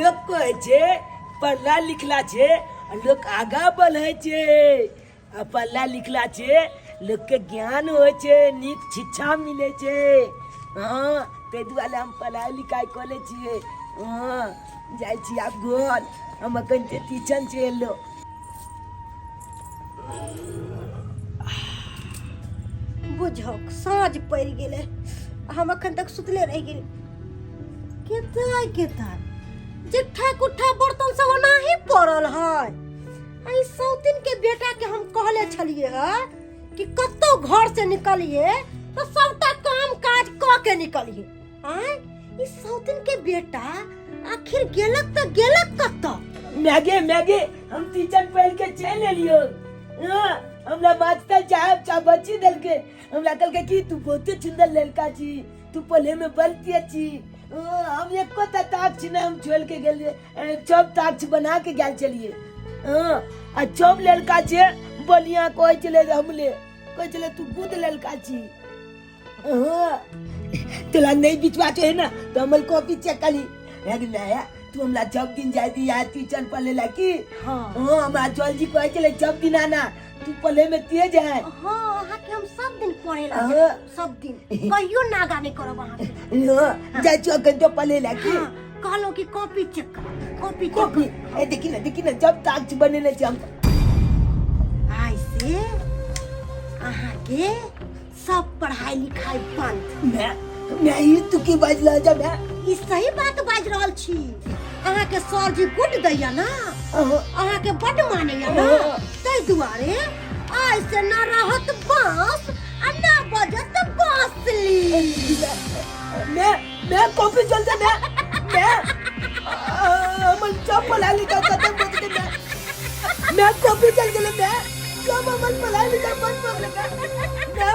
लोक कहै छै पढ़ला लिखला छै आ लोक आगाँ बढ़ै छै आ पढ़ला लिखला छै लोकके ज्ञान होइ छै नीक शिक्षा मिलै छै हँ ताहि दुआरे हम पढ़ाइ लिखाइ कऽ लै छियै हँ जाइ छी आब घर हम एखन तऽ टीचर छै एलो बुझौक साँझ पड़ि गेलै हम एखन तक सुतले रहि गेली केता केता जेठा कुठा बर्तन सब ओनाही पड़ल है आ ई सौतिन के बेटा के हम कहले छलिए है कि कतौ घर से निकलिए तो सबटा काम काज क के निकलिए आय ई सौतिन के बेटा आखिर गेलक त गेलक कतऽ मैगे मैगे हम टीचर पढ़ के चलि एलियो हाँ, हमरा मास्टर साहब चाबची देलके हमरा कहलकै कि तू बहुते सुंदर लड़का छी तू पढ़े में बलती छी हाँ, हम एको टा ताक्ष नहि हम छोड़ के गेलिए सब ताक्ष बना के गेल छलिए हाँ, आ सब लड़का छै बढ़िया कहै छलै जे हमले कहै छलै तू गुद लड़का छी हाँ, तोरा नहीं विश्वास है ना तो हमर कॉपी चेक करी लेकिन नया तू हमरा जब दिन जाय दी यार ट्यूशन पढ़े ला की हाँ हाँ हमरा जल्दी कहै छलै जब दिन आना तू पढ़े में तेज है हाँ अहाँके हम सब दिन पढ़े ला हाँ। सब दिन कहियो नागा नहीं करब अहाँके हाँ, जाइ छियो अखन तो पढ़े ला की हाँ, कहलहुँ कि कॉपी चेक कर कॉपी चेक कॉपी ए देखी ना देखी ना जब ताक बनेले छी हम आइ से अहाँके सब पढ़ाई लिखाई बंद मैं मैं ई तू की बाजला जा मैं ई सही बात बाजि रहल छी अहाँके सर जी गुड दैया ना अहाँके बड्ड मानैया ना ताहि दुआरे आइ से ना रहत बांस आ ना बजत बांसुरी मैं कॉपी चल जा मैं हमर सब पढ़ाई लिखाई खत्म हो गेलै मैं कॉपी चल गेलै मैं सब हमर पढ़ाई लिखाई बंद हो गेलै मैं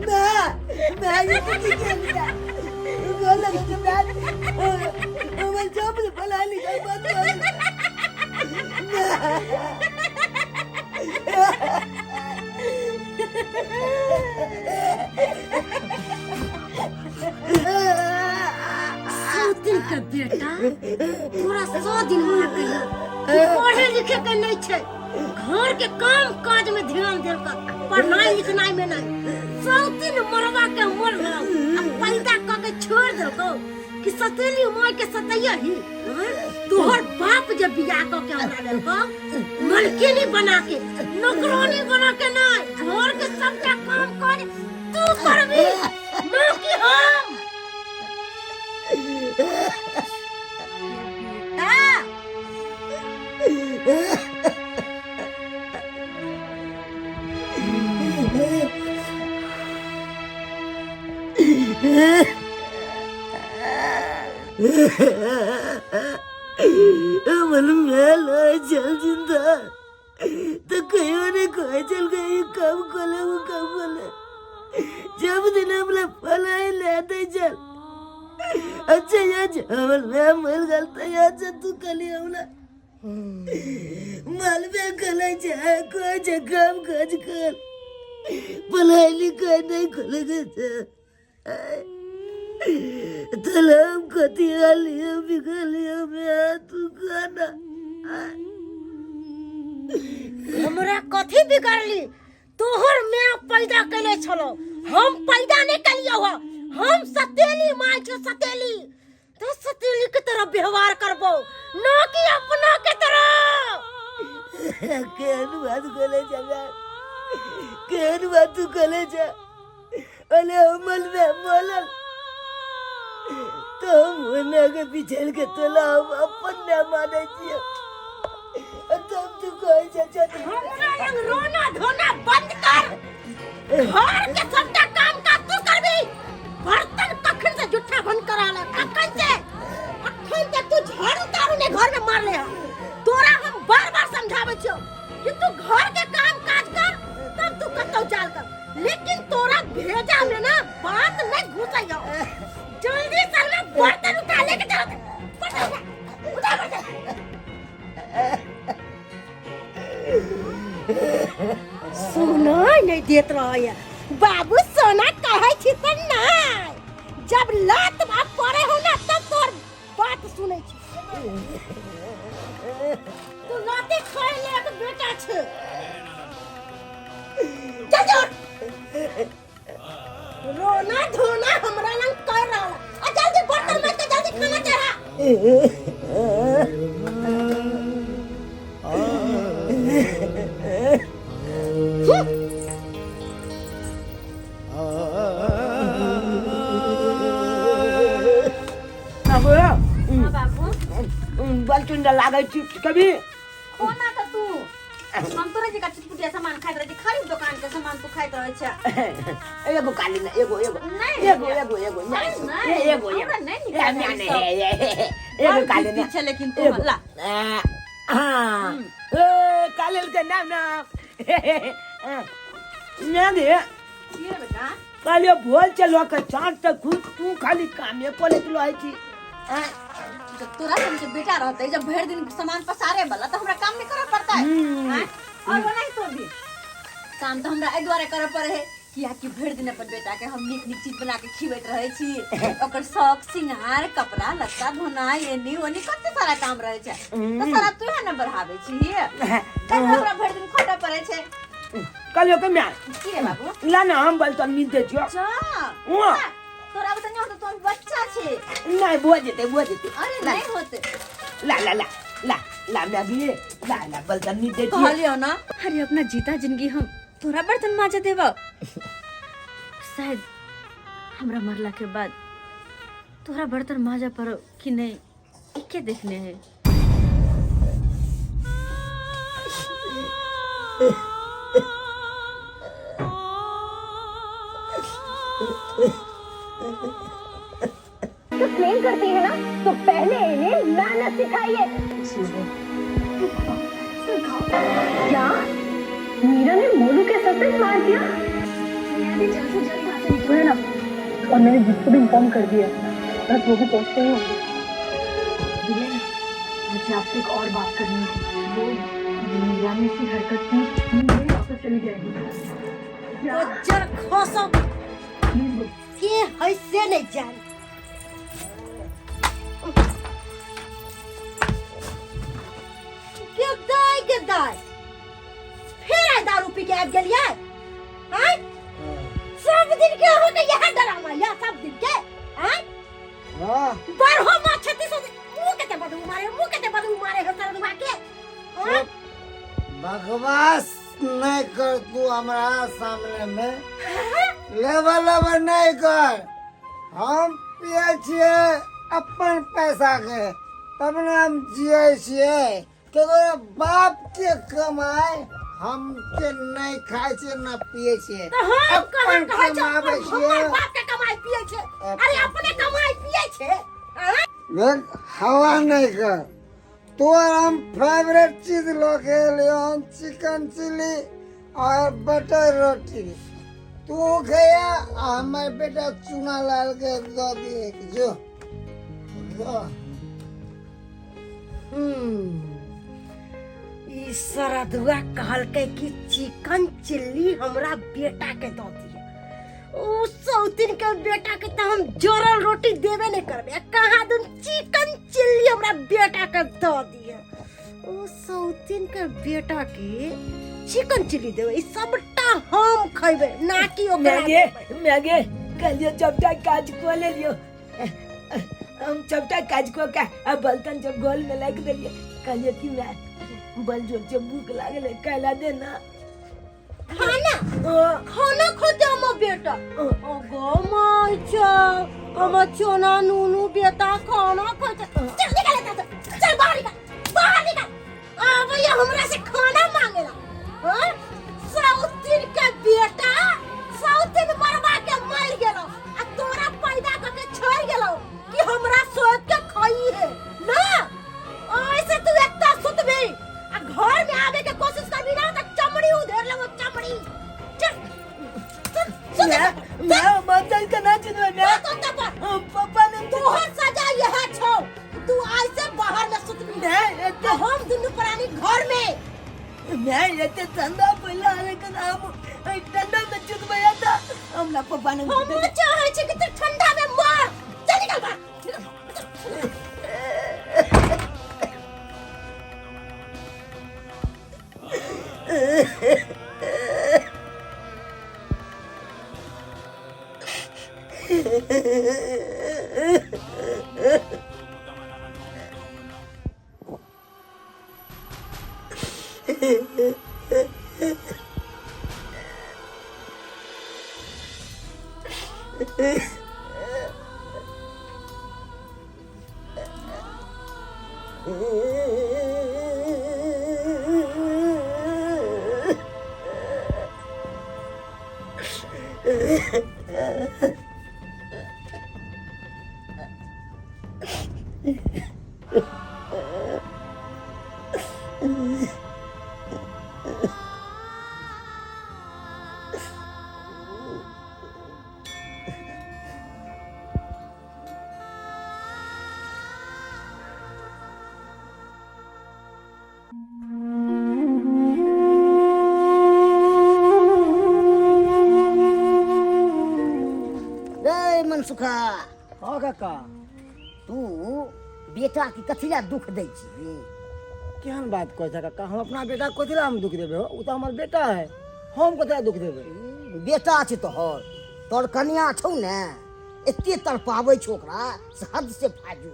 मैं मैं ये की गेल मैं लगे छै मैं हमर सब पढ़ाई लिखाई बंद हो गेलै 100 दिन के बेटा पूरा 100 दिन मार कहियो कि पढ़े लिखे के नहीं छै घर के काम काज में ध्यान देल कर पढ़नाई लिखनाई में नहीं 100 दिन मरवा के मर गयो आ पैदा क के छोड़ देलको कि सतेली माय के सतैया ही हाँ? तोहर बाप जब बियाह क के हमरा देलको मलकिनी बना के नौकरानी बना के नहीं घर के सबटा काम काज तू करबी ना कि हम बेटा हमर मेल चल जिंदा तो कहियो ने कहे चल गई काम खोले वो काम खोले जब दिन हमला फलाई ले दे चल अच्छा यार हमर मैं मर गल तो यार से तू कली हमला माल में कले जा कोई जे काम काज कर पढ़ाई लिखाई नहीं खोले गए तलाम कथी आलियो बिगलियो मैं तू खाना हमरा कथी बिगड़ली तोहर माय पैदा कैले छलो हम पैदा नहीं कैलियो हो हम सतेली माय छो सतेली तो सतेली के तरह व्यवहार करबो ना कि अपना के तरह केहन बात बोले जा बे? केहन बात तू बोले जा अरे हमल में बोलल तो हम होने के पीछे के तोला हम अपन ना माने छियो तब तू कहे जा चल हमरा लग रोना धोना बंद कर घर के सबटा काम काज तू करबी बर्तन कखन से जुट्ठा बंद करा ले कखन से अखन तक तू झाड़ू ताड़ू ने घर में मार ले हा। तोरा हम बार बार समझावे छियो कि तू घर के काम काज कर तब तू कतौ जाल कर लेकिन तोरा भेजा में ना बात नहीं घुसैयो जल्दी से ना बर्तन उठा लेके चल बर्तन उठा उठा बर्तन सोना नहीं देत रहैया बाबू सोना कहै छी तऽ नहीं जब लात बाप पड़े हो ना तब तोर बात सुनै छी तू लाते खाए ले के बेटा छे। चल जा, रोना धोना हमरा लंग कर रहल आ। जल्दी बर्तन में के जल्दी खाना चढ़ा। बाबू। हाँ बाबू। बड़ सुंदर लागै छी कभी। कोना तऽ तू हम तोरा जकाँ चुटपुटिया सामान खाइत रहै छी? खाली दोकान के सामान तू खाइत रहै छै। एगो काली ना, एगो एगो। नहि। एगो एगो एगो। नहि, नहि। एगो एगो। हमरा नहि नीक ए, लागै नहि, सब। एगो काली ना। छै लेकिन तू एगो ला। हाँ, ए कालेल के नाम ना ना गे। की रे बेटा? कहलियो भोल चलो के साँझ तक खुद तू खाली कामे करे के रहै छी। जब तोरा सन के बेटा रहते, जब भरि दिन सामान पसारे वाला, तऽ हमरा काम नहीं करे पड़ता है। आँय? और बनाई तो भी काम तऽ हमरा एहि दुआरे करे पड़े है कियाकि भरि दिन अपन बेटा के हम नीक नीक चीज बना के खिबैत रहै छी। ओकर शौक सिंगार, कपड़ा लत्ता धोनाइ, एनी ओनी कते सारा काम रहै छै, तऽ सारा तू है ने बढ़ाबै छी, तब हमरा भरि दिन खटऽ पड़ै छै। कहलियो के माय। की रे बाबू? ला ना, हम बल तो नींद दे छियो। जा। हुआं। तोरा बता नहीं होता, तू अभी बच्चा छे। नहीं, बुआ जेते, बुआ जेते। अरे नहीं होते। ला ला ला ला ला, मैं भी ला ला, बल तो नींद दे छियो। कहलियो ना, अरे अपना जीता जिंदगी हम तोरा बर्तन माजे देब? शायद हमरा मरला के बाद तोरा बर्तन माजा पड़ो कि नहीं, के देखने है। तो क्लेम करती है ना, तो पहले इन्हें मेहनत सिखाइए। क्या मीरा ने मोनू के सर पे मार दिया? जल्द से जल्द यहाँ से निकलो है ना, और मैंने जिसको भी इन्फॉर्म कर दिया, बस वो भी पहुंचते ही होंगे। मुझे आपसे एक और बात करनी है। वो मीरा ने ऐसी हरकत की, मीरा वापस चली जाएगी। बज्जर खसब के है से नहीं जान। के दाय, के दाय, फिर आइ दारू पी के आबि गेलियै? आँय, सब दिन के अहाँके इएह डरामा यऽ सब दिन के? आँय। हाँ। बारहो मास 36 मुँह कते बदबू मारे, मुँह कते बदबू मारे हो सरदुआ के? आँय? बकवास नहीं कर तू हमरा सामने में, लेवल लेवल नहीं कर। हम पिए छियै अपन पैसा के, तब ने हम जिए छियै। केकरो बाप के कमाए हम के नहीं खाए छियै ना पिए छियै। तऽ हम कहाँ अपन कहै छौ कमाबै हमर छियै। बाप के कमाई पिए छै? अरे अपने कमाई पिए छै, आँय? देख, हवा नहीं कर। तोर हम फेवरेट चीज लऽ के एलियो हन, चिकन चिली और बटर रोटी। तू खैया आ हमर बेटा चूना लाल के दऽ दिए। जो जो। ई सरदुआ कहलकै कि चिकन चिल्ली हमरा बेटा के दऽ दिए। ओ सौतिन के बेटा के तऽ हम जरल रोटी देबे नहीं करबे। आ कहाँ दुन चिकन चिल्ली हमरा बेटा के दऽ दिए। ओ सौतिन के बेटा के चिकन चिल्ली देबे, ई सबटा हम खैबे ना कि ओकरा मैगे देबै। मैगे, कहलियो चपटा काज को ले लियो। हम चपटा काज को का आ बर्तन जब गोल में लग देलिए, कहलियो कि मैं बल जोर से भूख लागल है, कहला दे ना। खाना? ओ। खाना खोते हमर बेटा? ओ गो माय छौ, हमर चोना नूनू बेटा खाना खोते। चल निकल एतऽ से, चल बाहर निकल, बाहर निकल। आबैया हमरा से खाना मांगेला? हाँ, सौतिन के बेटा, सौतिन मरवा के मर गेलो आ तोरा पैदा करके छोड़ गेलो कि हमरा सोच के खाई है ना। ऐसे तू एकटा सुतबी आ घर में आवे के कोशिश करबी ना त चमड़ी उधेर लेबो, चमड़ी। चल चल, सुत। मैं मैं माता का ना चिन्ह मैं। सुत ओतऽ पर। हम पापा ने तोहर सजा यह छौ, तू ऐसे बाहर में सुतबी। नहीं, एते आ हम दुनू प्राणी घर में। मैं एते ठंडा पहिला आवे के नाम ठंडा में चुत भैया था हमरा पापा ने। हम चाहे छी कि तू ठंडा में मर। चल निकल बाहर, निकल। रे मनसुखा। हाँ काका। तू बेटा के कथी ला दुख दै छी? केहन बात कहै छै काका, हम अपना बेटा कथी ला हम दुख देबै हो? ओ तऽ हमर बेटा है, हम कथी ला दुख देबै? बेटा छै तोहर, तोहर कनिया छौ ने, एते तड़पाबै छौ ओकरा से हद से फाजू।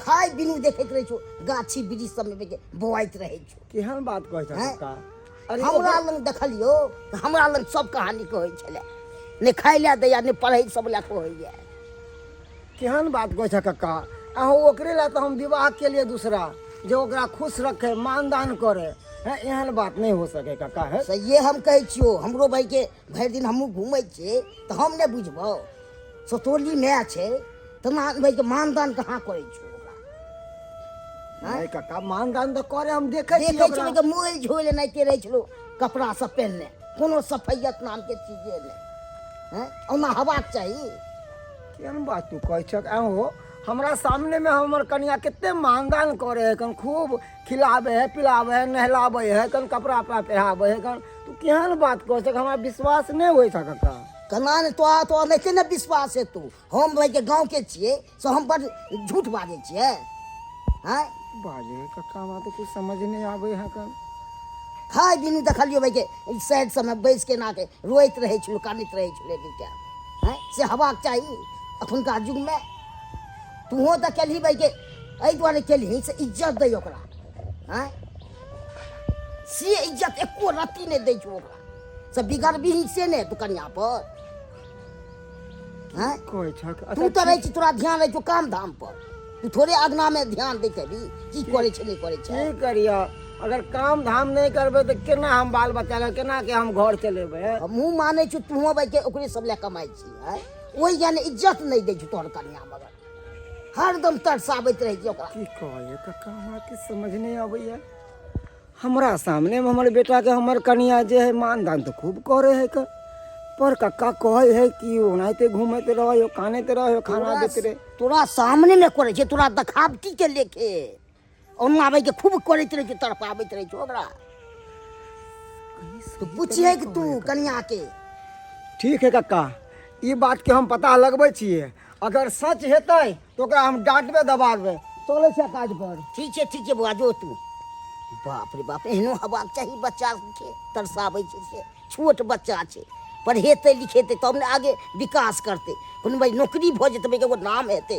खाय बिनु देखैत रहै छौ, गाछी वृक्ष सबमे बेके बौआइत रहै छौ। केहन बात कहै छै हैं? काका? अरे हमरा लग देखलियौ तऽ हमरा लग सब कहानी कहै छलै, नहि खाय लए दैया नहि पढ़ै सब लए कहैया। केहन बात कहै छै काका अहाँ? ओकरे ला तऽ हम विवाह के लिए दूसरा जे ओकरा खुश रखे, मानदान करे है, एहन बात नहीं हो सके काका है। सहिए हम कहै छियौ, हमरो भाईके भरि दिन हमहूँ घूमै छियै तऽ हम नहि बुझबौ? सतोली माय छै तेना भाईके मानदान कहाँ करै छौ ओकरा? नहीं काका, मानदान तऽ करे, हम देखै छियै देखै ओकरा। छलै कि मोल झोल एनाहिते रहै छलौ कपड़ा सब पहिनने, कोनो सफैयत नामके चीजे नहि। हैं, ओना हेबाक चाही? केहन बात तू कहै छक? हो हमरा सामने में हमर कनिया कते मानदान करे है कन, खूब खिलाबे है, पिलाबे है, नहलाबे है कन, कपड़ा उपड़ा पहिराबे है कन। तू केहन बात कहै छक? हमरा विश्वास नहीं होइ छ काका। केना नहि तोरा? तोरा नहि ने विश्वास हेतौ? हम भाईके गाँवके छियै से हम बड़ झूठ बाजै छियै? हैं बाजे काका, हमरा तऽ कुछ समझ नहीं आबै है कन। खाय बिनु देखलियौ भाईके साइड सबमे बैस के एना के रोइत रहै छलौ, कानैत रहै छलै एनी टाइम। हैं, से हेबाक चाही एखुनका युगमे? तूहो तऽ केलही भाईके, एहि दुआरे केलही से इज्जत दै ओकरा। हैं, से इज्जत एको रत्ती नहि दै छौ ओकरा, से बिगड़बिही से नहि तू कनिया पर? हैं, कहै छक? तू तऽ रहै छी, तोरा ध्यान रहै छौ काम धाम पर, तू थोड़े अगनामे ध्यान दैत हेबी की करै छै नहि करै छै। की करिय, अगर काम धाम नहीं करबै तऽ केना हम बाल बच्चा के, केना के हम घर चलेबै हैं? हमहूँ मानै छी तूहो भाईके ओकरे सब लए कमाइ छी। हैं, ओहि ज्ञान इज्जत नहि दै छौ तोहर कनिया, मगर हरदम तरसाबैत रहै छै ओकरा। की कहलियै काका, हमरा किछु समझ नहीं आबैया। हमरा सामने में हमर बेटा के हमर कनिया जे है मानदान तऽ खूब करे है क, पर कक्का कहै है कि ओनाहिते घूमैत रहो, कानैत रहो, खाना दैत रहे। तोरा सामने मे करै छै तोरा देखावटी के लेके, ओना आबै के खूब करैत रहै छै, तड़पाबैत रहै छै ओकरा। तू पुछिहे कि तू कनिया के। ठीक है कक्का, ई बात के हम पता लगबै छियै, अगर सच हेतै तऽ ओकरा हम डांटबै दबाड़बै। चलै छै काज पर। ठीक छै, ठीक छै बौआ, जो तू। बाप रे बाप, एहनो हेबाक चाही? बच्चा के तरसाबै छै से? छोट बच्चा छै, पढ़ेतै लिखेतै तब ने आगे विकास करतै। कोनो भाई नौकरी भऽ जेतै, भाई एगो नाम हेतै।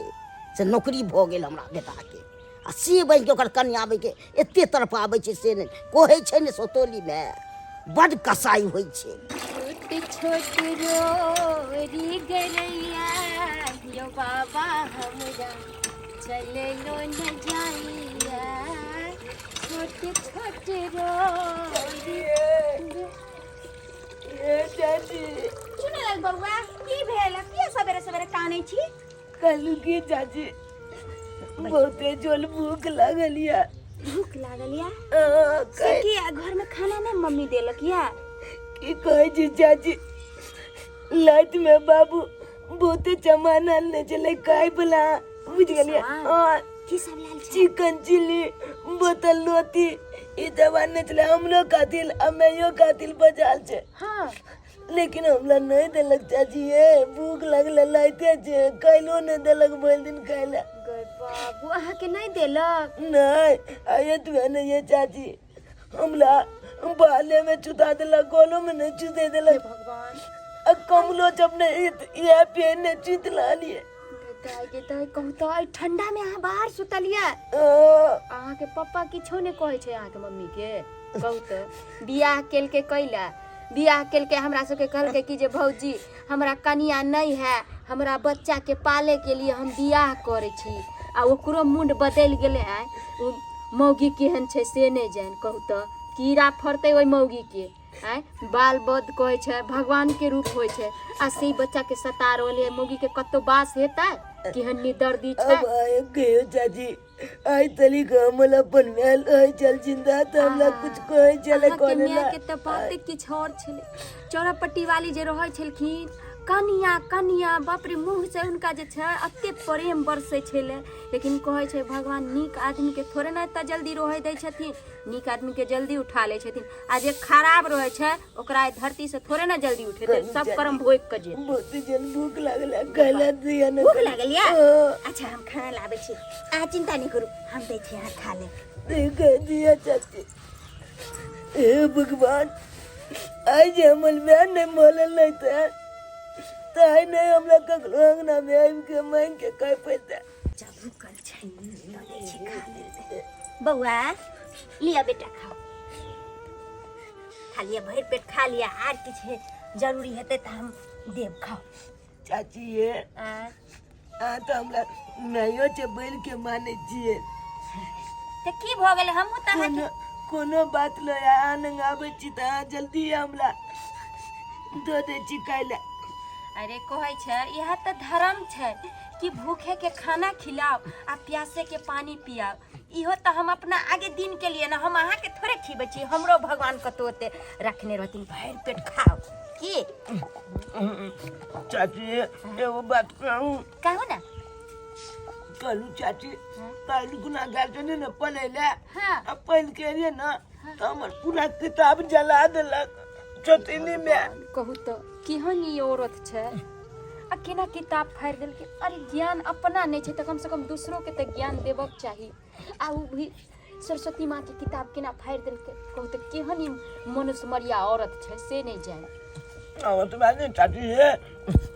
से नौकरी भऽ गेल हमरा बेटाके आ से बनि के ओकर कनिया के एते तड़पाबै छै से नहि कहै छै ने, सतोलीमे बड्ड कसाई होइ छै। छोट छोट रोरी गरैया यो बाबा, हमरा चललो न जाइया, छोट छोट रोरी। ए चाची। चुनेलाल बौआ, की भेल? किया सवेरे सवेरे कानै छी? कहलू की चाची, बहुते जोल भूख लागल या। भूख लागल या? से किया, घर में खाना नहीं मम्मी देलक या? की कहै छी चाची, लाइट में बाबू बहुते सामान आनने छलै खाय बला, बुझि गेलियै? हाँ। की सब लायल छै? चिकन चिली, बोतल रोटी, ई सब आनने छलै, हमरो खातिर आ मैयो खातिर बचाल छै। लेकिन हमरा नहीं देलक चाची। ये भूख लगल लाइते छै, खाइलो नहीं देलक भरि दिन खाइला। गै बाबू, अहाँके नहीं देलक? नहीं, आये तू नहीं ये चाची, हमरा बाले में चुता देलक, गोलो में नहीं चुते देलक। भगवान। आ कमलो जब नहीं इएह पहिरने चुति लालिए। दाइ गे दाइ, कहू तऽ एहि ठंडा में अहाँ बाहर सुतलियै? अहाँके पप्पा किछो नहि कहै छै अहाँके मम्मी के? कहू तऽ, बियाह केलकै कैला? बियाह केलकै हमरा सबके कहलकै कि जे भौजी हमरा कनिया नहि है, हमरा बच्चा के पाले के लिए हम बियाह करै छी, आ ओकरो मुंड बदलि गेलै। आय ओ मौगी केहन छै से नहि जानि। कहू तऽ कीड़ा फड़तै ओहि मौगी के। आँय, बाल बोध कहै छै भगवान के रूप होइ छै, आ से बच्चा के सता रहल है। मौगी के कतौ बास हेतै? केहन निदर्दी छै। अब आए गयो चाची, आइ तली हमल अपन मेल रहे चल जिंदा तऽ हमरा कुछ कहै छलै। अहाँके कॉलेज माय के तऽ बाते किछु और छलै। चौरापट्टी वाली जे रहै छलखिन, कनिया कनिया, बाप रे, मुँह से हुनका जे छै एते प्रेम बरसै छलै। लेकिन कहै छै भगवान नीक आदमी के थोड़े ने एते जल्दी रहै दै छथिन। नीक आदमी के जल्दी उठा लै छथिन, आ जे खराब रहै छै ओकरा एहि धरती से थोड़े ने जल्दी उठेतै। सब कर्म भोगि के जेतै। बहुत जन भूख लागल है, खाना दिया ना। भूख लागल या? हाँ। अच्छा, हम खाना लाबै छी, अहाँ चिंता नहि करू, हम दै छी, अहाँ खा लेब। देख दिया चाची। हे भगवान, आइ जे हमर माय नहि मरल नहीं तऽ आइ नहि हमरा ककरो अंगना में आबि के मांगि के खाय पैता। बच्चा भूखल छै, दऽ दै छी, खा लेतै। बौआ लिअ बेटा, खाओ, खा लिअ, भरि पेट खा लिअ। आर किछु जरूरी हेतै तऽ हम देब, खाओ। चाची ये, आँय? अहाँ तऽ हमरा माइयो छै बोलि के मानै छियै। तऽ की भऽ गेलै? हमहूँ तऽ अहाँके कोनो कोनो बात लऽ अहाँ लग आबै छी तऽ अहाँ जल्दी हमरा दऽ दै छी खाय लए। अरे कहै छै इएह तऽ धर्म छै कि भूखे के खाना खिलाओ आ प्यासे के पानी पियाओ। इहो तऽ हम अपना आगे दिन के लिए ने, हम अहाँके थोड़े खिबै छी। हमरो भगवान कतौ ओते रखने रहथिन। भरि पेट खाओ की। चाची, एगो बात कहू? कहू ने। कहलू चाची, काल्हि गुना गेल छलियै ने पढ़ै लए। हाँ। आ पढ़ि के एलियै ने तऽ हमर पूरा किताब जला देलक चौथिनी मे। कहू तऽ केहन ई औरत छै आ केना किताब फाड़ि देलकै। अरे ज्ञान अपना नहि छै तऽ कमसँ कम दूसरोके तऽ ज्ञान देबक चाही। आ ओ भी सरस्वती माँके किताब केना फाड़ि देलकै। कहू तऽ केहन ई मनुष्यमरिया औरत छै से नहि जानि। ओतबा नहि चाची, हे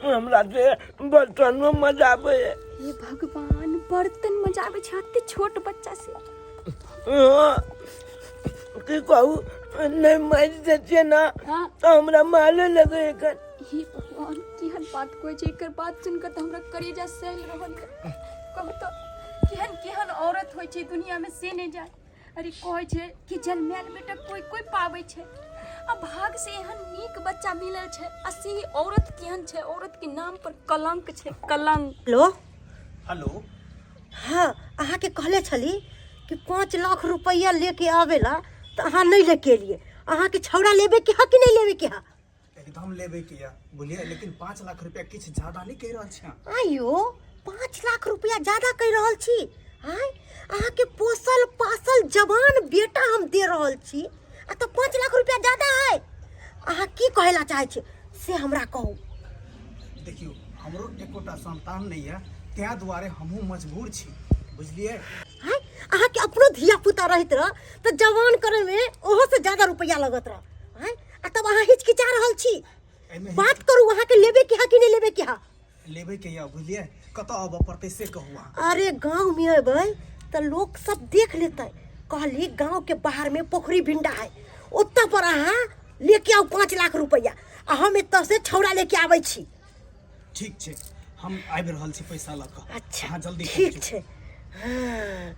हमरा से बर्तनो मजाबै। हे भगवान, बर्तन मजाबै छै एते छोट बच्चा से? हँ, की कहू, नहि मारि दै छियै ने हाँ। तऽ हमरा मारे लगै एखन। हे भगवान, केहन बात कहै छै। एकर बात सुनि कऽ तऽ हमरा करेजा सैल रहल यऽ। कहू तऽ केहन केहन औरत होइ छै दुनियामे से नहि जाय। अरे कहै छै कि जन्मायल बेटा कोई कोई पाबै छै, आ भाग से एहन नीक बच्चा मिलल छै, आ से ई औरत केहन छै? औरत के नाम पर कलंक छै, कलंक। हेलो। हेलो। हाँ, अहाँके कहले छली कि 5 लाख रुपैआ लेके आबेला, तऽ अहाँ नहि लेके एलियै। अहाँके छौड़ा लेबे के हा कि नहि लेबे के हा? एकदम लेबे के या, बोलिए, लेकिन 5 लाख रुपया किछु ज्यादा नहीं कहि रहल छी अहाँ? आइयो 5 लाख रुपया ज्यादा कहि रहल छी? आँय, अहाँके पोसल पासल जवान बेटा हम दे रहल छी, आ तऽ 5 लाख रुपया ज्यादा है? अहाँ की कहै ला चाहै छी से हमरा कहू। देखियौ, हमरो एकोटा संतान नहीं है, ताहि दुआरे हमहूँ मजबूर छी, बुझलियै? आँय, अहाँके अपनो धिया पुता रहैत रह तऽ जवान करैमे ओहो से ज्यादा रुपया लगत रह। आँय, आ तब अहाँ हिचकिचा रहल छी। एहिमे बात करू, अहाँके लेबे के हा कि नहि लेबे के हा? लेबे के या, बुझलियै? कतऽ आबऽ पड़तै से कहू अहाँ। अरे गांव में अबै तऽ लोक सब देख लेतै। कहली गांव के बाहर में पोखरी भिंडा है, ओतऽ पर अहाँ लेके आउ 5 लाख रुपया, आ हम एतऽ से छौड़ा लेके आबै छी। ठीक छै, हम आबि रहल छी पैसा लऽ कऽ। अच्छा। अहाँ जल्दी ठीक पहुँचू। छै। हाँ,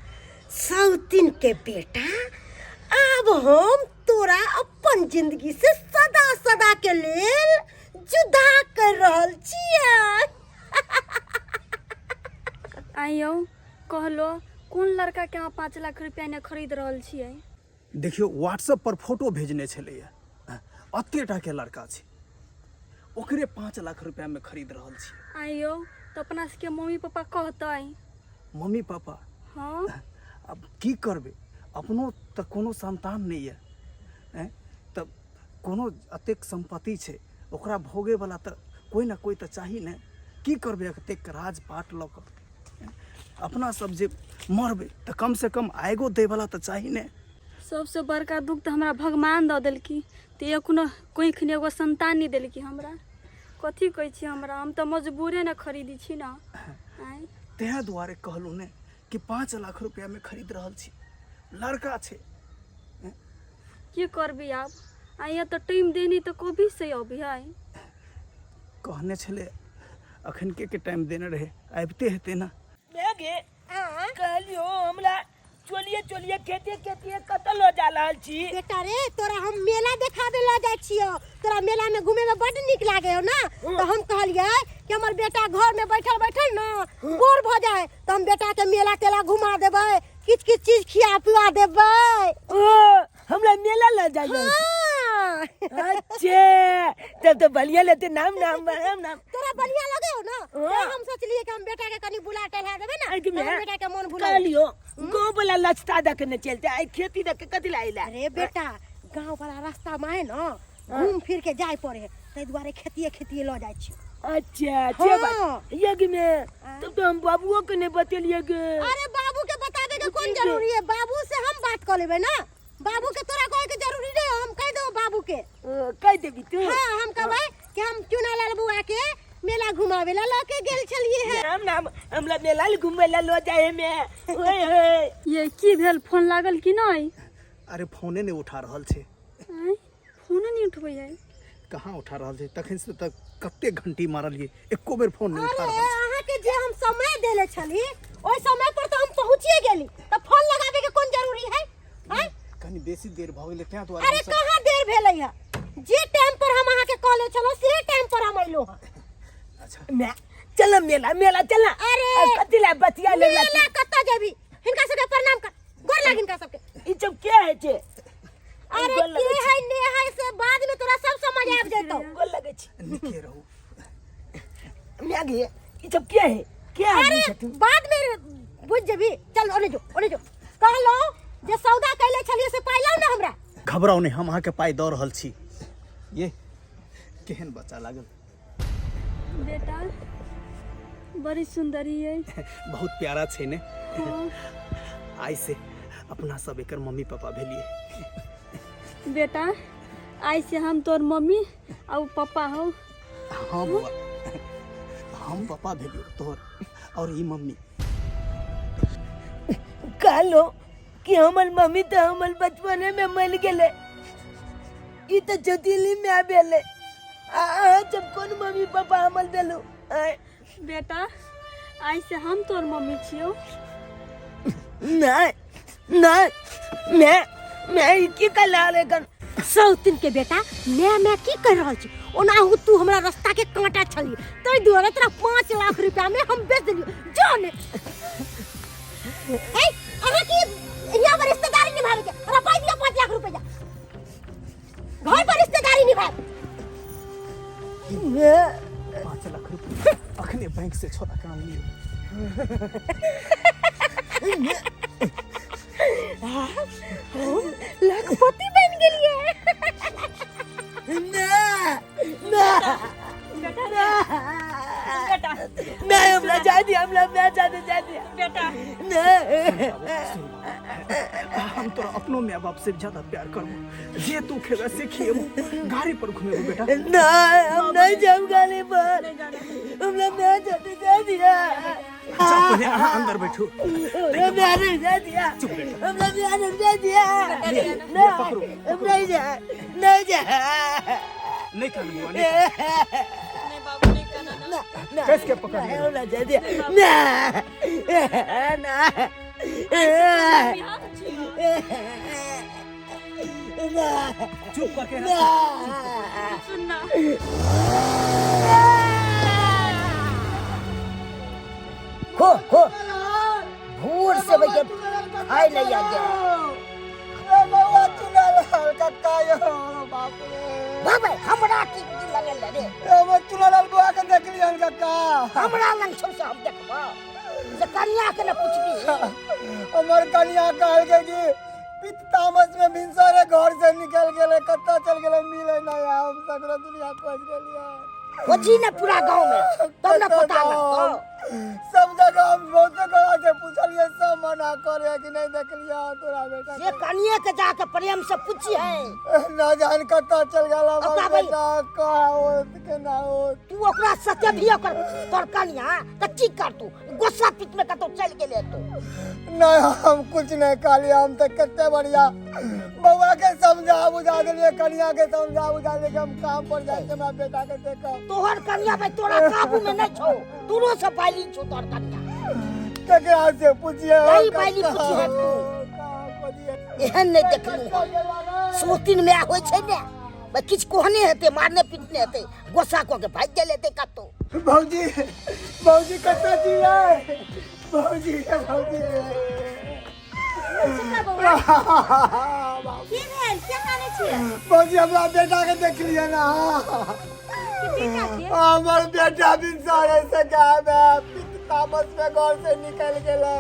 सौतिन के बेटा, आब हम तोरा अपन जिंदगी से सदा सदा के लेल जुदा कर रहल छियै। आइयो कहलो, कोन लड़का के अहाँ 5 लाख रुपया ने खरीद रहल छियै? देखियौ, व्हाट्सएप पर फोटो भेजने छलैया, एते टा के लड़का छै, ओकरे 5 लाख रुपयामे खरीद रहल छी। आइयो तऽ अपना सबके मम्मी पापा कहतै? Mummy papa? हाँ। आब की करबै, अपनो तऽ कोनो संतान नहि यऽ। आँय, तऽ कोनो एतेक सम्पत्ति छै, ओकरा भोगैवला तऽ कोइ ने कोइ तऽ चाही ने। की करबै एतेक राजपाट लऽ कऽ? आँय, अपना सब जे मरबै तऽ कमसँ कम आगिओ दैवला तऽ चाही ने। सबसँ बड़का दुख तऽ हमरा भगवान दऽ देलखिन तऽ एखनो कोखिमे एगो संतान नहि देलखिन हमरा। कथी कहै छी हमरा, हम तऽ मजबूरे ने खरीदै छी ने। आँय, ताहि दुआरे कहलहुँ ने कि 5 लाख रुपैआमे खरीद रहल छी, लड़का छै। की करबी आब? आ यहाँ तऽ टाइम देनी तऽ कभी से अभी है। कहने छलै अखन के टाइम देने रहे, आबिते हेतै ने। मैं गे कहलियो हमरा चोलिए चोलिए खेते खेते कतऽ लऽ जा रहल छी? बेटा रे, तोरा हम मेला देखाबे लऽ जाइ छियौ। तोरा मेला में घूमे में बड नीक लागे हो ना, तो हम कहलियै कि हमर बेटा घर में बैठल बैठल ना बोर भऽ जाए, तो हम बेटा के मेला तेला घुमा देबै, किछ किछ चीज खिया पिया देबै। ओ, हमरा मेला लऽ जाइ? हाँ। अच्छे, तब तो बढ़िया लेते। नाम नाम नाम नाम। तोरा बढ़िया लगे हो ना? हाँ। तो हम सोचलिए कि हम बेटा के कनी बुला टहला देबै ना, अरे तो मैं हमर बेटा के मन भुला। कहलियो गाँव वाला लचता दऽ के ने चलते, आई खेती दऽ के कथी ला अइला? अरे बेटा, गांव वाला रास्ता में है ना, घूम फिर के जाय पड़े है, ताहि दुआरे खेतिए खेतिए लऽ जाइ छी। अच्छा अच्छा। हाँ। बात ये में तब तो हम बाबुओ के नहीं बतेलिए गे। अरे बाबू के बताबे के कोन जरूरी है? बाबू से हम बात कर लेबै ना। बाबू के तोरा कहे के जरूरी नहीं, हम कह दो बाबू के। ओ, कह देबी तू? हाँ, हम कहबै कि हम चुनालाल बुआ के मेला घुमावे ला लऽ के गेल छलिए है। नाम नाम, हमरा मेला ले घुमे ला लो जाए में, ओए होए। ये की भेल, फोन लागल कि नहि? अरे फोने नहि उठा रहल छै। आँय, फोनो नहि उठबै है? कहाँ उठा रहल छै? तखन से तऽ कते घंटी मारलियै, एको बेर फोन नहि उठा अरे रहल छै। अहाँ के जे हम समय देले छली, ओहि समय पर तो हम पहुंचिए गेली, तऽ फोन लगाबे के कोन जरूरी है? आँय? कनी बेसी देर भऽ गेलै तें दुआरे। अरे हमसब- कहाँ देर भेलै है? जे टाइम पर हम अहाँ के कहले छलहुँ से टाइम पर हम अइलहुँ हँ। अच्छा। मैं चल मेला मेला चल। अरे, कथी ला बतिया ले? मेला कतऽ जेबी? हिनका सबके प्रणाम कर, गोर लाग हिनका सबके। ई सब के है छे? अरे गोर के लगै है ने है से बाद में तोरा सब समझ आबि जेतौ। गोर लगै छी। नीके रहू। मैं गे, ई सब के है, के आदमी अरे छथिन? बाद में बुझ जेबी। चल ओने जो, ओने जो। कहलहुँ जे सौदा कैले छलियै से पाइ लाउ ने हमरा। घबराउ नहि, हम अहाँके पाइ दऽ रहल छी। ये केहन बच्चा लागल? बेटा बड़ी सुंदरी है। बहुत प्यारा छै ने? आइ से अपना सब एकर मम्मी पापा भेलिए। बेटा, आइ से हम तोर मम्मी आ उ पप्पा हौ। हाँ बौआ, हम पापा भेलियो तोहर और ई मम्मी। कहलो कि हमर मम्मी तो हमर बचपने में मर गेले, ई तो जतीली में आबेले, आ अहाँ जब कोन मम्मी पापा हमर भेलु? आँय? बेटा, आइ से हम तोर मम्मी छियौ। नहीं नहीं, मैं ई की कर रहल है? सौतिन के बेटा, मैं मैं की कर रहल छी? ओनाहु तू हमरा रास्ता के कांटा छली, ताहि दुआरे तोरा 5 लाख रुपया में हम बेच देलियो। जो ने ए, अहाँ की यहाँ पर रिश्तेदारी निभावे के? हमरा पाइ दिअ 5 लाख रुपया, घर पर रिश्तेदारी निभाए। 5 लाख रुपया अखने बैंक से छोड़ा के आनलियो। लखपति बन गेलिए। ना ना बेटा। नहीं, हमरा जा दिया, हमरा मैं जा दे, जा दिया। बेटा। नहीं। हम तोरा अपनो माय बाप से ज्यादा प्यार करबो। जे तू खेबे से खिएबो, गाड़ी पर घुमेबो बेटा। नहीं, हम नहीं जाऊँ गाड़ी पर, हमरा मैं जा दे, जा दिया। अच्छा, पहले अहाँ अंदर बैठू। हमरा मैं नहीं जा दिया। चुप बेटा। हमरा मैं नहीं जा दिया। ले, ले, नहीं, पकड़ो। हम नहीं जा, नहीं जा। नहीं कान बुआ, नहीं कान। नहीं बाबू, नहीं कहना ना। ना। कस के पकड़ लियौ। हमरा जा दिया ना ना मम्मी हम छियौ। ना। चुप करके ना। सुन ना। खो खो, भोर से भैया खाए नहीं आ गया। बौआ चुनालाल कक्का यौ, बाप रे। बाबा, हमरा की की लगल रे? हमर चुनालाल बौआ के देखलियन कक्का? हमरा लंग छौ से हम देखबो से कनिया के न पुछबी। हमर कनिया कहलकै कि पित्त तामस में भिनसरे घर से निकल गेलै, कतऽ चल गेलै मिले नहीं, हम सगरो दुनिया खोज गेलियै। खोजी ने पूरा गांव में, तब न पता लगतौ। सब जगह हम बहुत जगह से पूछलिए, सब मना करे कि नहीं देखलिए तोरा बेटा से। कनिए के जाके प्रेम से पूछी है। न जान कतऽ चल गेल हमर ओकरा भाई- बेटा, कहाँ होत केना होत। तू ओकरा सत्य भी ओकर तोर कनिया तऽ की कर, तू गुस्सा पिट में कतौ चलि गेलै तू। नहीं, हम कुछ नहीं कहलिए। हम तो कते बढ़िया बउआ के समझा बुझा देलिए, कनिया के समझा बुझा देलिए कि हम काम पर जाइ छी, हमरा बेटा के देखब। तोहर कनिया भाई तोरा काबू में नहीं छौ, तोरो से पाली छौ तोहर कनिया। केकरा से पूछिए? नहीं पाली पूछिए तू। एहन नहीं देखलू हम। सोतिन में होइ छै ने भाई, किछु कहने हेतै, मारने पीटने हेतै, गुस्सा कऽ के भागि गेल हेतै कतौ। भौजी, भौजी, कतऽ छियै भौजी? भौजी। की भेल? क्या कानै छियै? भौजी, हमरा बेटा के देखलियै ना? के बेटा के? हमर बेटा बिन सारे से गायब है, तामस में घर से निकल गेलै।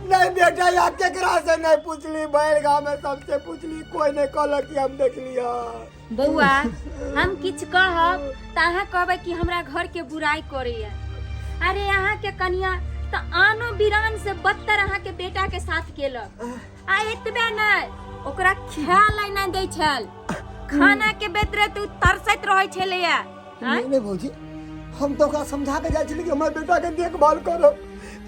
नहीं बेटा या केकरा से नहीं पूछली, भरि गाँव में सबसे पूछली, कोई नहीं कहलक कि हम देखलियै। बौआ, हम किछु कहब तऽ अहाँ कहबै कि हमरा घर के बुराई करैया। अरे, अहाँ के कनिया तऽ आनो बिरान से बदतर अहाँ के बेटा के साथ केलक। आ एतबे नहि, ओकरा खाय ला नहि दै छल, खाना के बेतरे तू तरसैत रहै छलैया। नहीं नहीं भौजी, हम तो ओकरा समझा के जाइ छली कि हमर बेटा के देखभाल करो,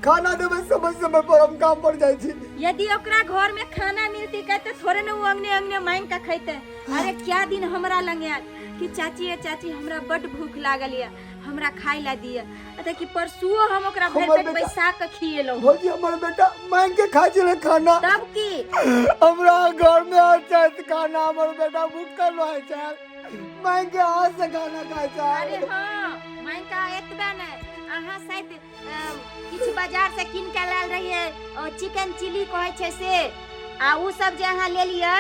खाना देबै समय समय पर, हम काम पर जाइ छी। यदि ओकरा घर में खाना मिलती कहते थोड़े ने ओ अंगने अंगने मांग के खैते। अरे, क्या दिन हमरा लंग आयल कि चाची ये चाची, हमरा बड भूख लागल ये, हमरा खाय ला दिए। देखी, परसुओ हम ओकरा भरि हमर पेट बेटा- बैसा के खिएलहुँ। भौजी, हमर बेटा मांग के खाइ छलै खाना? तब की। हमरा घर में छै खाना, हमर बेटा भूखल रहै छै, मांग के हाथ से खाना खाइ छै। अरे हाँ, मांग के। एतबे नहि, अहाँ शायद किछु बाजार से कीन के लायल रहियै, चिकन चिली कहै छै से, आ उ सब जे अहाँ लेलियै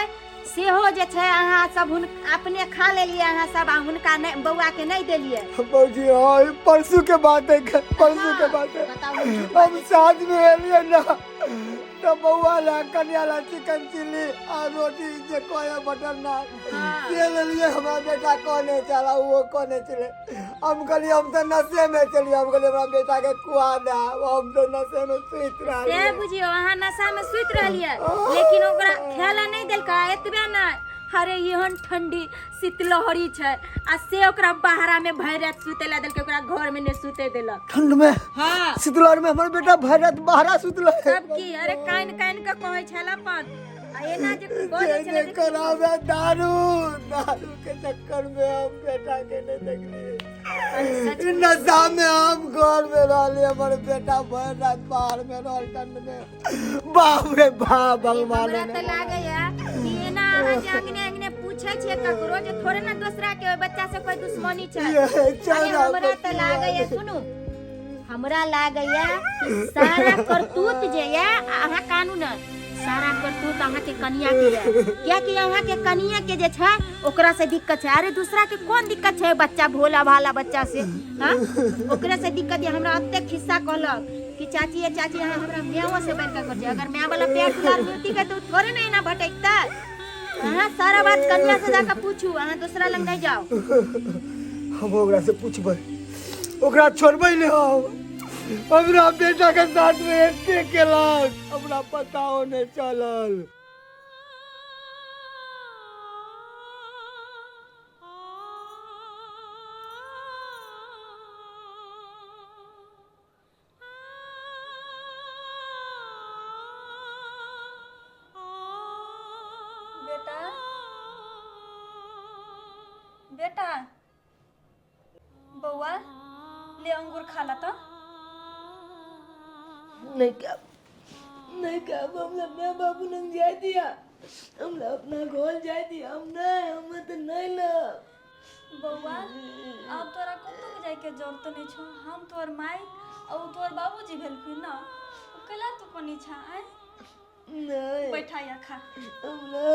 सेहो जे छै अहाँ सब हुन अपने खा लेलियै अहाँ सब आ हुनका नहि, बौआ के नहि देलियै। भौजी, हाँ, ई परसू के बात है, परसू के बात है। बताउ, हम झूठ हम साँझ में एलियै ना तो बउआ ला, कनिया ला चिकन चिल्ली आ रोटी जे कहे बटर नान से लेलियै। हमरा बेटा कहने चला, वो कहने चले। हम कहलियै, हम तऽ नशे में चलिए। हम कहलियै, हमरा बेटा के खुआ दे, हम तऽ नशे में सुति से रहलियै। बुझियौ, अहाँ नशा में सुति रहलियै लेकिन ओकरा खाय नहि देलकै। एतबे नहि, अरे एहन ठंडी शीतलहरी छै आ से ओकरा बाहरा में भरि राति सुते ला देलकै, ओकरा घर में नहि सुते देलक। ठंड में? हाँ। शीतलहर में हमर बेटा भरि राति बाहरा सुतलै? तब की। अरे, कानि कानि के कहै छल अपन आ एना जे बजै छलै जे जे करावे दारू, दारू के चक्कर में हम बेटा के नहीं देखलिए। नशा में हम घर में रहलिए, हमर बेटा भरि रात बाहर में रहल ठंड में। बाप रे बाप, भगवान। हमरा तऽ लागैया कि एना अहाँ जे अंगने अंगने पूछै छियै ककरो जे थोड़े ने दोसरा के ओहि बच्चा से कोई दुश्मनी छै। ये चल। अरे, हमरा तऽ लागैया, सुनू, हमरा लागैया कि सारा करतूत जे या अहाँ कानून सारा करतूत अहाँके कनिया के या, कियाकि अहाँके कनिया के जे छै ओकरा से दिक्कत छै। अरे, दूसरा के कोन दिक्कत छै बच्चा, भोला भाला बच्चा से? हाँ, ओकरे से दिक्कत ये। हमरा ओते खिस्सा कहलक कि चाची ये चाची, अहाँ हमरा माओ से बढ़ के कर। अगर माय वाला प्यार दुलार मिलती के तो थोड़े ने एना भटकता। अहाँ सारा बात कन्या से जाकर पूछू, अहाँ दूसरा लग नहीं जाओ। हम ओकरा से पूछबै, ओकरा छोड़बै नहीं हम। हमरा बेटा के साथ में एते केलक, हमरा पताओ नहीं चलल। बेटा, बेटा, बौआ, ले अंगूर खा ला तो। नहीं क्या, नहीं क्या, हमरा माय बाबू लग जाय दिया, हमरा अपना घर जाय दिया। हम नहीं, हम तो नहीं लब। बौआ, आब तोरा कतौ जाइके जरूरत नहीं छौ। हम तोहर माय आ उ तोहर बाबूजी भेलखिन ना, ओ कैला तू कोनी छा आँय? नहीं। बैठा या खा। हमरा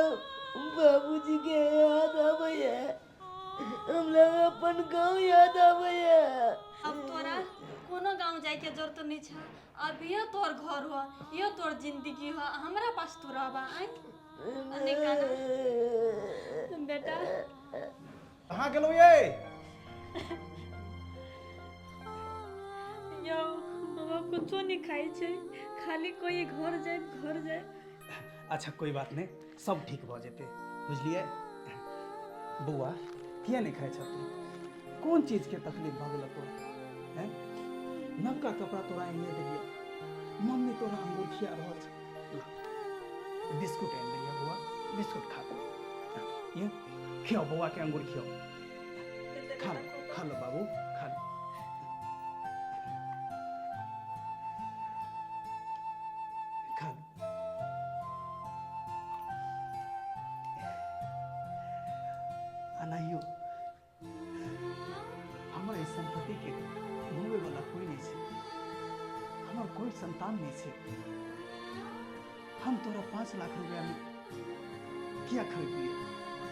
बाबूजी के याद आबैया, हमरा अपन गाँव याद आबैया। अब तोरा कोनो गाँव जाइके जरूरत नहीं छा। अब यो तोहर घर हो, यो तोहर जिंदगी हो, हमरा पास तू रहबा आँय? नहीं काना बेटा। कहाँ गेलहुँ ये? यौ। हमरा कुछो नहीं खाइ छै, खाली कोई घर जाए घर जाए। अच्छा कोई बात नहीं, सब ठीक भऽ जेतै, बुझलियै बौआ? किया नहीं खाइ छह तू? कोन चीजके तकलीफ भऽ गेलौ तोरा? हैं, नवका कपड़ा तोरा आनिए देलियै, मम्मी तोरा अंगूर खिया रहल छै। ला बिस्कुट आनि देलियै बौआ, बिस्कुट खा। ये खियाओ बौआ के, अंगूर खियाओ। खा लो, खा लो बाबू, खा लो, खा लो। अनाहियो हमर एहि सम्पत्ति के भोगे वाला कोई नहीं छै, हमर कोई संतान नहीं छै। हम तोरा 5 लाख रुपया में किया खरीदलियै?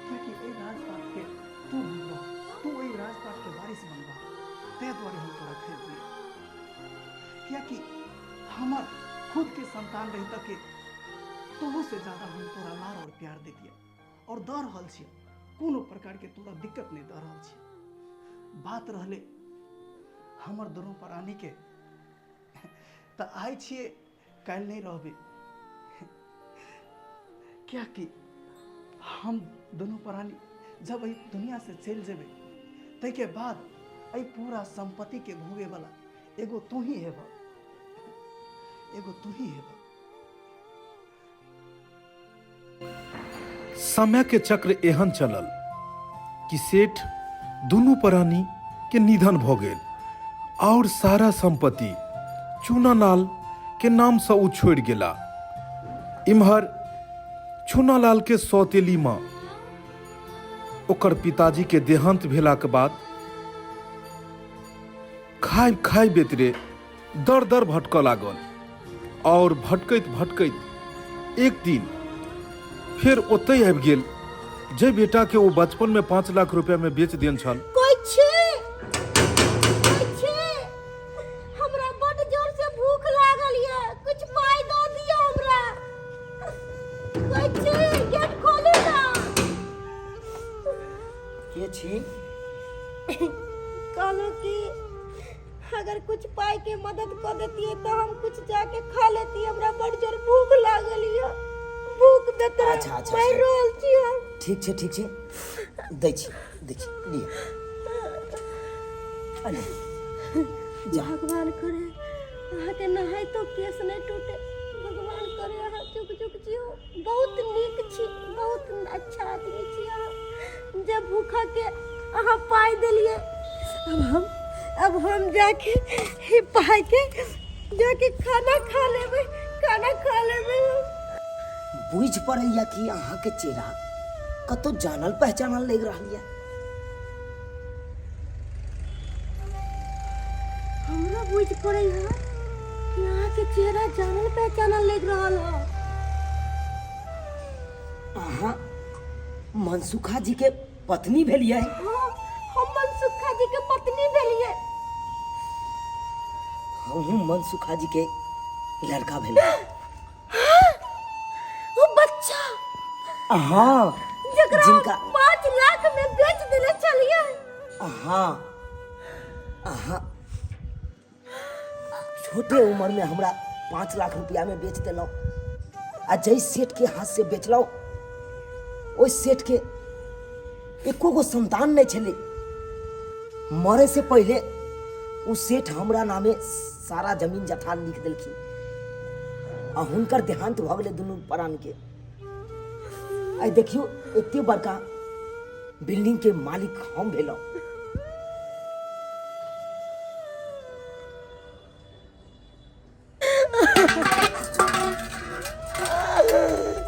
कियाकि एहि राजपाट के तू बनबह, तू एहि राजपाट के वारिस बनबह, ताहि दुआरे हम तोरा खरीदलियै। कियाकि हमर खुद के संतान रहितऽ के तोहू से ज्यादा हम तोरा लाड़ और प्यार दैतियै और दऽ रहल छियै। कोनो प्रकार के तोरा दिक्कत नहीं दऽ रहल छियै। बात रहलै हमर दुनू प्राणी के, तऽ आइ छियै काल्हि नहीं रहबै, कियाकि हम दुनू प्राणी जब एहि दुनिया से चलि जेबै ताहिके बाद एहि पूरा सम्पत्ति के भोगे वाला एगो तू ही हेबह, एगो तू ही हेबह। समय के चक्र एहन चलल कि सेठ दुनू प्राणी के निधन भ गेल और सारा संपत्ति चूनालाल के नाम से उ छोड़ गेला। इम्हर चूनालाल के सौतेली माँ ओकर पिताजी के देहांत भेला के बाद खाय खाय बेतरे दर दर भटकऽ लागल और भटकैत भटकैत एक दिन फेर ओतहि आबि गेल जे बेटा के ओ बचपन में 5 लाख रुपया में बेच देन छल। कोई छी, कोई छी, हमरा बड जोर से भूख लागल ये, कुछ पाई दऽ दिअ हमरा। कोई छी, गेट खोलू ना। के छी? कहलहुँ कि अगर कुछ पाई के मदद कऽ देतियै तऽ हम कुछ जाके खा लेतियै, हमरा बड़ जोर भूख लागल ये, भूख बेतरा अच्छा, अच्छा, मरि अच्छा। रहल छी हम। ठीक छै, ठीक छै, दै छी, दै छी, लिअ। अरे जा। भगवान करे अहाँके नहाइतो केस नहि टूटे, भगवान करे अहाँ चुक चुक जियो। बहुत नीक छी, बहुत अच्छा आदमी छी अहाँ, जे भूखा के अहाँ पाइ देलियै। अब हम जाके ई पाइ के जाके खाना खा लेबै, खाना खा लेबै हम। बुझि पड़ैया कि अहाँके चेहरा कतौ जानल पहचानल लागि रहल यऽ। हमरो बुझि पड़ै है कि अहाँके चेहरा जानल पहचानल लागि रहल है। अहाँ मनसुखा जी के पत्नी भेलियै? हाँ, हम मनसुखा जी के पत्नी भेलियै। हमहूँ मनसुखा जी के लड़का भेलियै। ओ बच्चा? हाँ, जकरा जिनका 5 लाख में बेच देने छलियै। हाँ, अहाँ छोटे उम्र में हमरा 5 लाख रुपया में बेच देलहुँ आ जै सेठ के हाथ से बेचलहुँ ओहि सेठ के एको गो संतान नहीं छलै। मरे से पहले उ सेठ हमरा नामे सारा जमीन जथा लिख देलखिन आ हुनकर देहांत भऽ गेलै दुनू प्राण के। आइ देखियौ एते बड़का बिल्डिंग के मालिक हम भेलहुँ।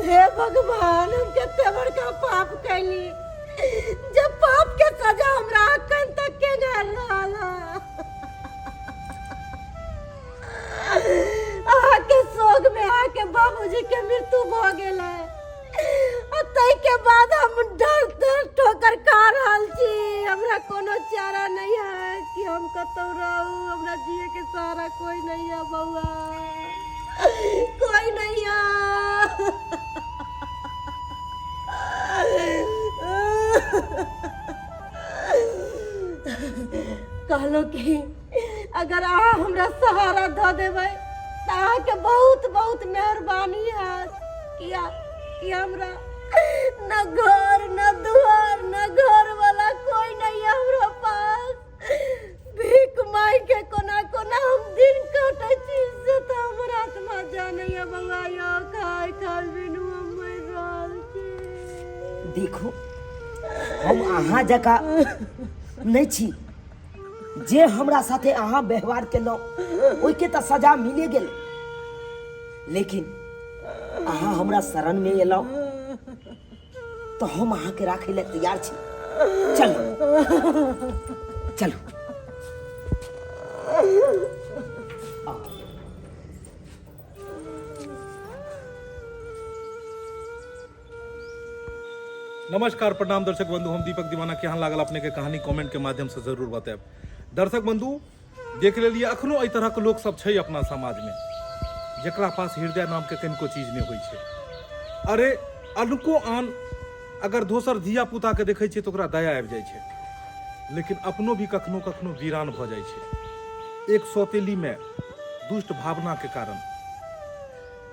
हे भगवान, हम कते बड़का पाप कैली जब पाप के सजा हमरा अखन तक के घर रहल है। अहाँके शोक में अहाँके बाबूजी के मृत्यु भऽ गेल है आ ताहिके बाद हम डर डर ठोकर खा रहल छी। हमरा कोनो चारा नहीं है कि हम कतौ रहू, हमरा जिए के सहारा कोई नहीं है बउआ, कोई नहीं है। कहलो कि अगर अहाँ हमरा सहारा दऽ देबै तऽ अहाँके बहुत बहुत मेहरबानी हैत किया कि हमरा न घर न दुआर न घर वाला कोई नहीं है हमरा पास भीख मांग के कोना कोना हम दिन काटे छी से तऽ हमर आत्मा जानैया बौआ यौ खाय खाय बिनु हम मरि रहल छी। देखू, हम अहाँ जकाँ नहि छी। जे हमरा साथे अहाँ व्यवहार केलहुँ ओहिके तऽ सजा मिले गेल, लेकिन अहाँ हमरा शरणमे एलहुँ तऽ हम अहाँके राखै लए तैयार छी। चलू चलू। नमस्कार, प्रणाम दर्शक बंधु, हम दीपक दीवाना। केहन लागल अपने के कहानी कमेंट के माध्यम से जरूर बतायब। दर्शक बंधु, देख लेलिए अखनो एहि तरह के लोक सब छै अपना समाज में, जकरा पास हृदय नाम के कनिको चीज नहीं होइ छै। अरे अनको आन अगर दोसर धिया पुता के देखै छै तऽ ओकरा दया आबि जाइ छै, लेकिन अपनो भी कखनो कखनो वीरान भऽ जाइ छै। एक सौतेली में दुष्ट भावना के कारण,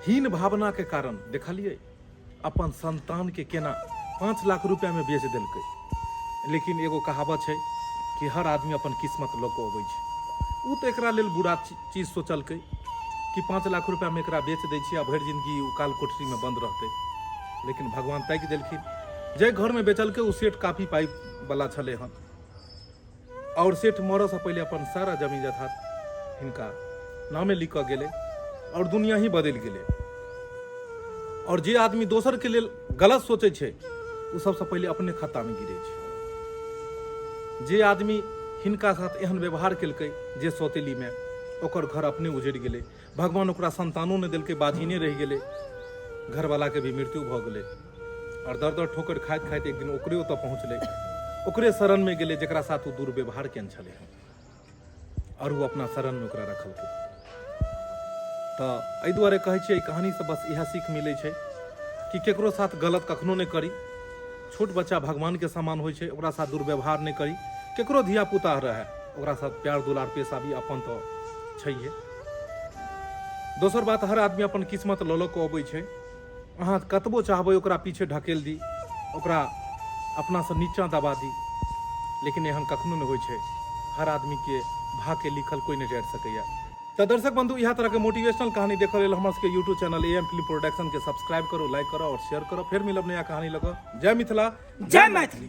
हीन भावना के कारण देखलिए अपन संतान के केना 5 लाख रुपया में बेच देलकै। लेकिन एगो कहावत छै कि हर आदमी अपन किस्मत लऽ कऽ अबै छै। ओ तऽ एकरा लेल बुरा चीज सोचलकै कि 5 लाख रुपया में एकरा बेच दै छियै आ भरि जिंदगी ओ काल कोठरी में बंद रहतै। लेकिन भगवान ताकि देलखिन, जाहि घर में बेचलकै ओ सेठ काफी पाइ वाला छलै हन, और सेठ मरऽसँ पहिले अपन सारा जमीन जथा हिनका नामे लिख कऽ गेलै और दुनिया ही बदलि गेलै। और जे आदमी दोसर के लेल गलत सोचै छै ओ सबसँ पहिले अपने खत्तामे गिरै छै। जे आदमी हिनका साथ एहन व्यवहार केलकै जे सौतेलीमे, ओकर घर अपने उजड़ि गेलै। भगवान ओकरा संतानो नहि देलकै, बाझिने रहि गेलै, घरवालाके भी मृत्यु भऽ गेलै। और दर दर ठोकर खाइत खाइत एक दिन ओकरे ओतऽ पहुँचलै, ओकरे शरणमे गेलै जकरा साथ ओ दुर्व्यवहार केने छलै हन, और ओ अपना शरणमे ओकरा रखलकै। तऽ एहि दुआरे कहै छियै, एहि कहानीसँ बस इएह सीख मिलै छै कि केकरो साथ गलत कखनो नहि करी। छोट बच्चा भगवानके समान होइ छै, ओकरा साथ दुर्व्यवहार नहि करी। केकरो धियापुता रहए ओकरा साथ प्यार दुलार पेश आबी, अपन तऽ छैहे। दोसर बात, हर आदमी अपन किस्मत लऽ लऽ कऽ अबै छै। अहाँ कतबो चाहबै ओकरा पीछे ढकेल दी, ओकरा अपनासँ नीचाँ दबा दी, लेकिन एहन कखनो नहि होइ छै। हर आदमीके भाग्यके लिखल कोइ नहि टारि सकैए। तऽ दर्शक बंधु, इएह तरहके मोटिवेशनल कहानी देखऽ लेल हमर सबके YouTube channel A M film production के सब्सक्राइब करू, लाइक करू और शेयर करू। फेर मिलब नया कहानी लऽ कऽ। जय मिथिला, जय मैथिली।